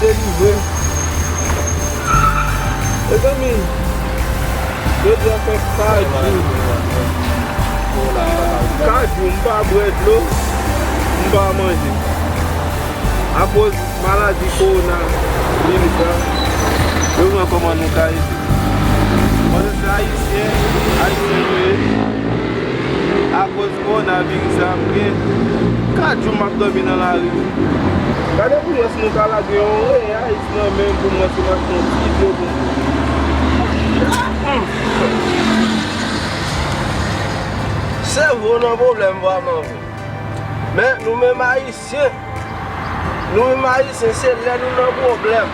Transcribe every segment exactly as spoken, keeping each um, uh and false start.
Delivre. Mezanmi, jodi a fè kat jou. Kat jou, m pa bwè dlo, m pa manje. Akoz maladi kowona viris la, yo wè kòman nou ka ede. Paske se Ayisyen, Ayisyen nou ye. Akoz kowonaviris la, m gen kat jou m ap dòmi nan lari. Gade pou jès nou ka lage yon reyay nan men m pou m wè si m ap fè yon ti dlo pou m. Se vre w nan pwoblèm vrèman vre. Men nou menm Ayisyen, nou menm Ayisyen, se lè nou nan pwoblèm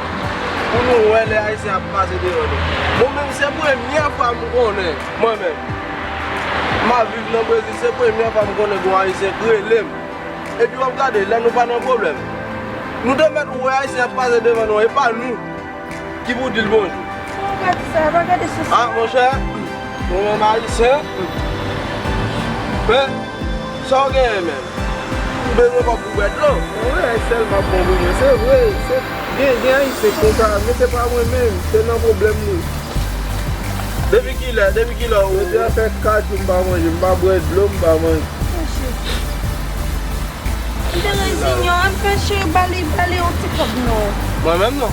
pou nou wè lè Ayisyen ap pase devan nou. Mwen menm, se premyè fwa m konnen, mwen menm, m ap viv nan Brezil, se premyè fwa m konnen gen yon Ayisyen k rele m. Epi w ap gade, lè nou pa nan pwoblèm, nou te mèt wè Ayisyen ap pase devan nou, e pa nou ki pou di l bonjou. Ou pa di sa, pa gade sou sa. Ah, monchè, nou menm Ayisyen, men, sa w genyen menm? Ou bezwen kòb pou bwè dlo? Yon reyay sèlman bon pou mwen. Se vre, se, gen, gen Ayisyen k konsa, men se pa mwen menm, se nan pwoblèm nou. Depi kilè, depi kilè ou... Jodi a fè kat jou m pa manje, m pa bwè dlo, m pa manje. Monchè. M te reziyen, anfen cheri, ba li, ba li yon ti kòb non. Mwen menm non.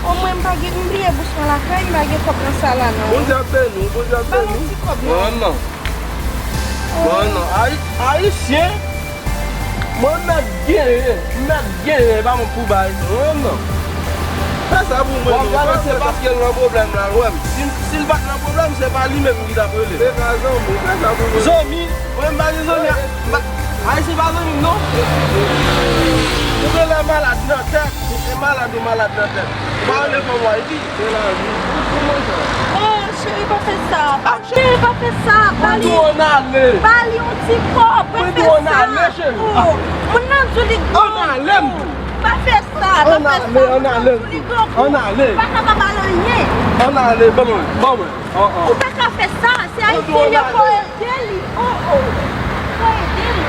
O mwen m pa gen, m bliye bous mwen lakay, m pa gen kòb nan sa la non. Bondye ap beni w, Bondye ap beni w. Ba l yon ti kòb non. Mwen menm non. Mwen menm non. Ayi-, Ayisyen, mwen mèt genyen, m mèt genyen, e pa mwen k pou bay. Mwen menm non. Fè sa pou mwen non. Bon, gade, se paske l nan pwoblèm la, l wè m. Si, si l pa t nan pwoblèm, se pa li menm ki t ap rele. Se pa zanmi, fè sa pou mwen. Zanmi? Mwen m pa gen zanmi. M pa, Ayisyen pa zanmi m non. Ou genlè malad nan tèt. Ou se malad, ou malad nan tèt. Ou pa rele fanm ou a epi. Se lavi. Kouman sa? Oh, cheri, pa fè sa. Pa, cheri, pa fè sa. Ba li, ba li yon ti kòb. Pa fè sa. Oh, moun nan di li gran kou. Pa fè sa, pa fè sa. Moun nan di li gran kou. Ou pa ka pa ba l anyen. Ann ale, ban mwen, ban mwen. Ou pa ka fè sa, se Ayisyen yo, fò ede li. Oh, oh. Fò ede li.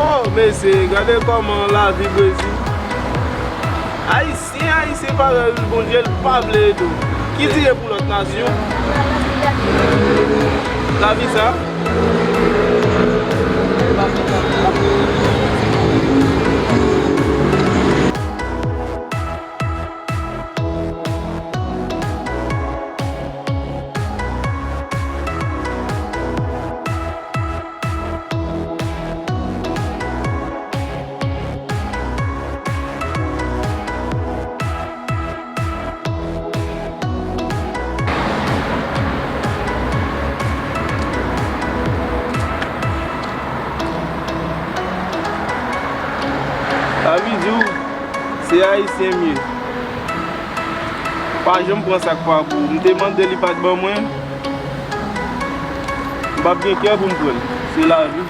Oh, mesye, gade kòman lavi Brezil. Ayisyen, Ayisyen parèy ou, Bondye, l pa vle ede w. Ki dire pou lòt nasyon? Lavi sa? Sa vle di w, se Ayisyen m ye. Pa janm pran sa k pa pou ou. M te mande, li pa t ban mwen. M p ap gen kè pou m pran l. Se lavi.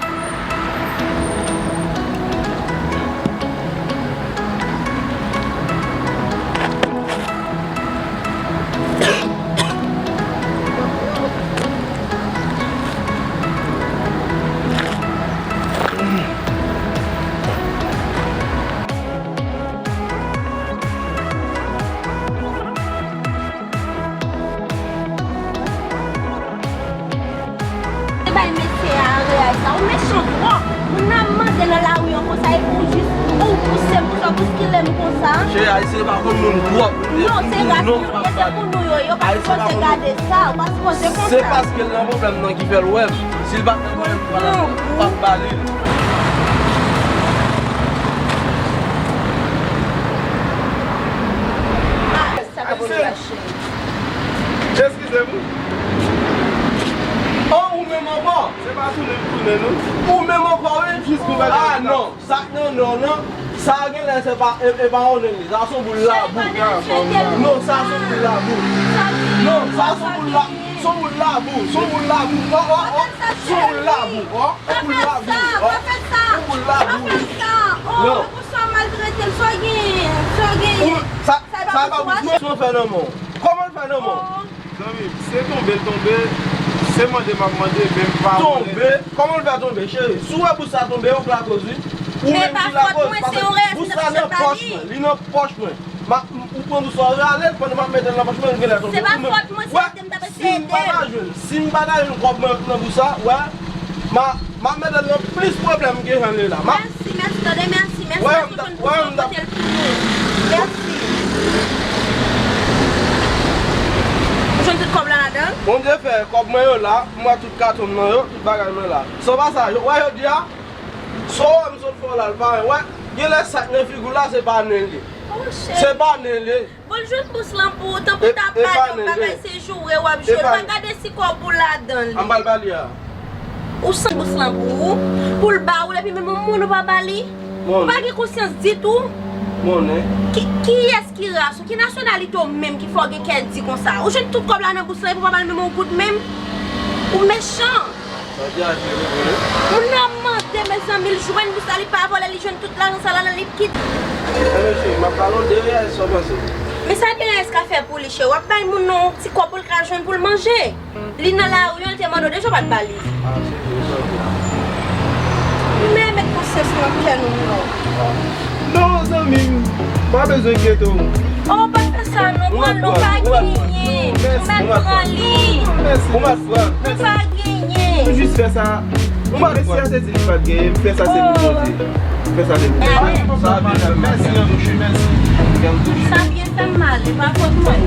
Se bay mesye a reyay sa. Ou mechan twòp. Moun nan mande nan lari an konsa epi ou jis ou pouse m konsa, ou bouskile m konsa. Cheri, Ayisyen pa konn moun twòp. Non, se ras nou ye, se pou nou yo ye. Ou pa sipoze gade sa, ou pa sipoze konsa. Se paske l nan pwoblèm nan ki fè l wè m. Si l pa t nan pwoblèm, m p ap ba li l. Sa ka pou nou fache. Eskize m wi. Oh, ou menm ankò? Se pa tounen m tounen non. Ou menm ankò wi. Jis pou bagay la. Ah non, sa k nan non nan, sa genlè se pa, e, e pa onnen li. Sa se yon boul labou. Non, sa se yon boul labou. Non, sa se yon boul la, se yon boul labou, se yon boul labou. Oh, oh, oh. Se yon boul labou, oh. Yon boul labou, oh. Yon boul labou. Maltrete m, sa w genyen, sa w genyen. Sa, sa pa bous mwen, mwen fè nan men w. Kòman l fè nan men w? Zanmi m, se tonbe l tonbe, se mande m ap mande, men m pa wè. Tonbe? Kòman l fè tonbe, cheri? Si w wè bous sa tonbe, ou k lakoz, wi. Ou menm ki lakoz, paske bous sa nan pòch mwen, li nan pòch mwen. M ap, ou pran bous sa, w rale l, pandan m ap mete l nan pòch mwen, l genlè tonbe. Se pa fòt mwen, se ede m t ap eseye ede l. Si m pa ta jwenn, si m pa ta jwenn kòb mwen nan bous sa, wè, m a, m ap mete l nan plis pwoblèm ke jan l ye la. M ap Mèsi, mèsi, tande, mèsi, mèsi, mèsi, ou jwenn tout kòb mwen, pote l pou nou. Mèsi. Ou jwenn tout kòb la ladan l? Bondye fè kòb mwen yo la, m wè tout katon m nan yo, tout bagay mwen la. San pa sa, w wè jodi a, sa w wè m sot fè w la, l pa, wè, genlè sa k nan figi w la, se pa nen l ye. Se pa nen l ye. Bon, l jwenn bous lan pou ou, tanpri ta ap ba li yon bagay, se joure w ap jwe. Ou pa gade si kòb ou ladan li. An ba l ba li a. Ou san bous lan pou ou, pou l ba ou l, epi menm yon moun ou pa ba li. Ou pa gen konsyans ditou. Ki, kiyès ki ras ou, ki nasyonalite w menm ki fè w gen kè di konsa? Ou jwenn tout kòb la nan bous lan, epi w pa ba l menm yon goud menm? Ou mechan. Moun nan mande, mezanmi, l jwenn bous la, li pa vòlè, li jwenn tout lajan sa la, li kite. Men mesye, m ap pale w de reyès, sa w panse? Men sa de reyès ka fè pou li, cheri? W ap bay moun nan yon ti kòb pou l ka jwenn pou l manje. Li nan lari an, li te mande w deja, w pa t ba li. Men met konsyans nan kè nou, non. Non, zanmi m, pa bezwen enkyete w. Oh, pa fè sa non, pran l non, pa genyen. Ou mèt pran li. Ou mèt pran. Ou pa genyen. Nou jis fè sa. Ou mèt pran. Mesye a te di li pa t genyen, m fè sa se pou Bondye. M fè sa se pou Bondye. Sa byen fè m mal, wi, mèsi. Sa byen fè m mal, e pa fòt mwen.